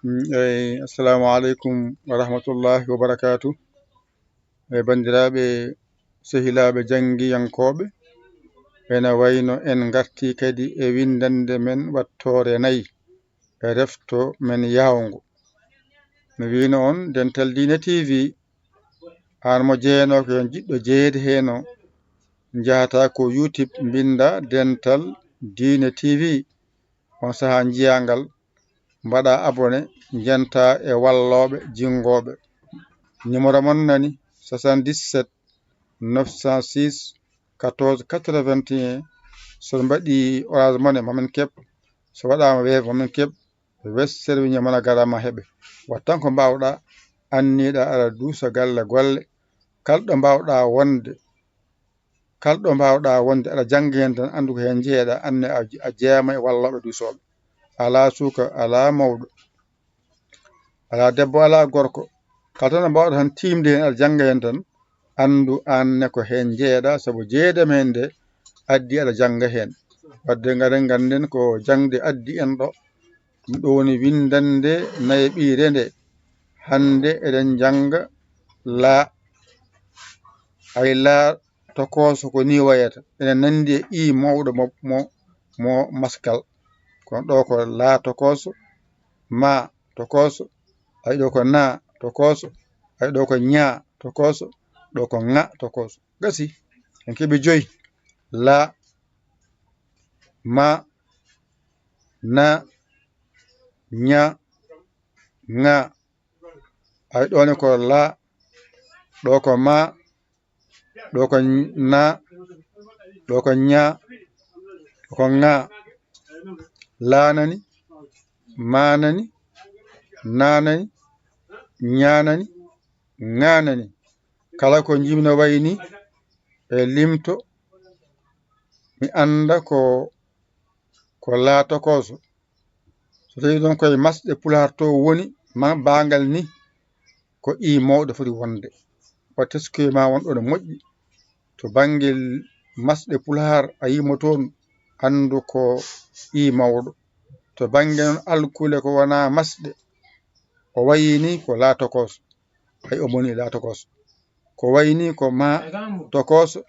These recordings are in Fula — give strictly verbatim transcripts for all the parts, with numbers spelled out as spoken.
Eyi, assalamu aleykum wa rahmatullahi wa barakaatu. E banndiraaɓe, sehilaaɓe janngiyankooɓe, ene wayno en ngartii kadi e winndannde men wattoore nayi e refto men yaawngo. No wiino on, Dental Diine T V, aan mo jeyanoo ko heen jiɗɗo jeyeede heen o, njahataa ko YouTube, mbinnda Dental Diine T V. On sahaa njiyaa ngal, mbaɗa abonné, njenta e wallooɓe jinngooɓe. Numéro mon nani, soixante-dix-sept neuf cent six quatorze quatre-vingt-un. So mbaɗi Orange Money, mamin keɓ. So waɗaama Wave, mamin keɓ. Western Union mana gara ma heɓe. Waɗ tan ko mbaawɗa, anniɗa aɗa duusa galle golle. Kala ɗo mbaawɗa wonde, kala ɗo mbaawɗa wonde, aɗa jannga heen tan, anndu ko heen njeyeɗa, anne a, a jeyaama e wallooɓe duusooɓe. Alaa suka, alaa mawɗo, alaa debbo, alaa gorko. Kala tan ɗo mbaawɗa tan tiimde heen, aɗa jannga heen tan, anndu aan ne ko heen njeyeɗa, sabu jeyeede ma heen nde addi aɗa jannga heen. Wadde ngaren ngannden ko jaŋde addi en ɗo. Ɗum ɗo woni winndannde nayeɓiire nde. Hannde eɗen njannga laa. Ay laa tokooso ko ni wayata. Ene nanndi e i mawɗo mo, mo, mo maskal. Kono ɗo ko laa tokooso, maa tokooso, ay ɗo ko naa tokooso, ay ɗo ko ñaa tokooso, ɗo ko ŋa tokooso. Gasi, en keɓi joyi. Laa, maa, naa, ñaa, ŋaa. Ay ɗo ne ko laa, ɗo ko maa, ɗo ko naa, ɗo ko ñaa, ɗo ko ŋaa. Laa nani, maa nani, naa nani, ñaa nani, ŋaa nani. Kala ko njimno wayi ni e limto, mi annda ko, ko laa tokooso. So tawi noon koye masɗe Pulaar to woni, ma baangal ni, ko i mawɗo foti wonde. Wa teskuye ma won ɗo no moƴƴi. To bannge masɗe Pulaar, a yimo toon, anndu ko i mawɗo. To bannge noon alkule ko wonaa masɗe, o wayi ni ko laa tokooso. Ay, o moni laa tokooso. Ko wayi ni ko maa tokooso,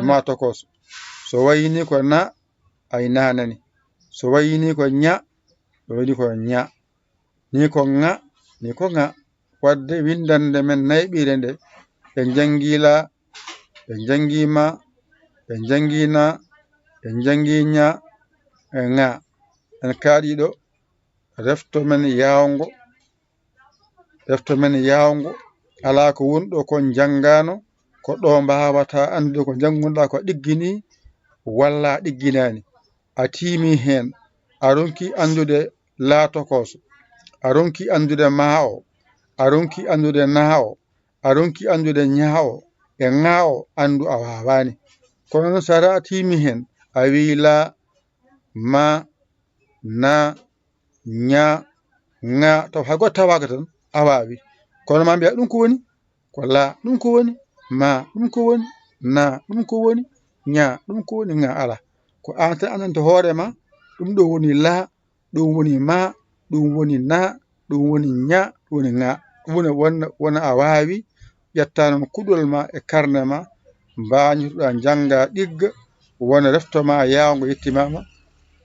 maa tokooso. So wayi ni ko naa, ay naa nani. So wayi ni ko ñaa, so wayi ni ko ñaa. Ni ko ŋa, ni ko ŋa. Wadde winndannde men nayeɓiire nde, ɓe njanngi laa, ɓe njanngi maa, ɓe njanngi naa, ɓe njanngi ñaa, e ŋaa. En kaaɗi ɗo, refto men yaawngo, refto men yaawngo, alaa ko woni ɗo ko njanngaano, ko ɗo mbaawata anndude ko njanngunoɗaa ko ɗiggini walla a ɗigginaani. A tiimi heen, a ronki anndude laa tokooso, a ronki anndude maa o, a ronki anndude naa o, a ronki anndude ñaa o e ŋaa o, anndu a waawaani. Kono noon, so a tiimi heen, a wiyi laa, maa, naa, ñaa, ŋaa, taw hay gooto tawaaka tan, a waawi. Kono maa mbiya ɗum ko woni ko laa, ɗum ko woni maa, ɗum ko woni naa, ɗum ko woni ñaa, ɗum ko woni ŋaa, alaa. Ko aan tan anndanta hoore ma, ɗum ɗo woni laa, ɗum woni maa, ɗum woni naa, ɗum woni ñaa, ɗum woni ŋaa. Ɗum woni wona, wona a waawi, ƴetta noon kuɗol ma e karne ma, mbaañitoɗaa njannga ɗigga, wona refto ma yaawngo yettimaama,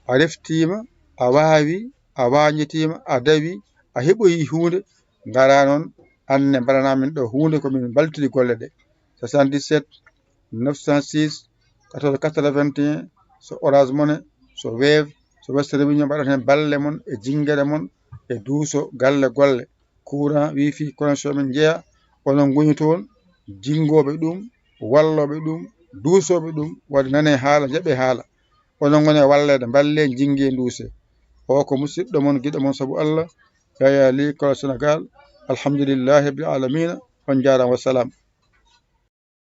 a reftiima, a waawi, a waañitiima, a dawi, a heɓoyi huunde, ngara noon, anne mbaɗanaa min ɗo huunde, ko min mbaltiri golle ɗe. Soixante-dix-sept neuf cent six quatorze quatre-vingt-un, so Orange Money, so Wave, so Western Union, mbaɗaten balle mon e jinngere mon e duuso galle golle, courant, wifi, connexion, min njeya, onon ngoni toon, jinngooɓe ɗum, wallooɓe ɗum, duusooɓe ɗum, waɗi nane haala, njaɓe haala. Onon ngoni e walleede, mballe, jinnge, nduuse. O ko musidɗo mon, giɗo mon sabu Allah, Yaya Ly, Kolo Senegaal. Alhamdulillahi Rabbil Alamina. On njaaraama, wassalam.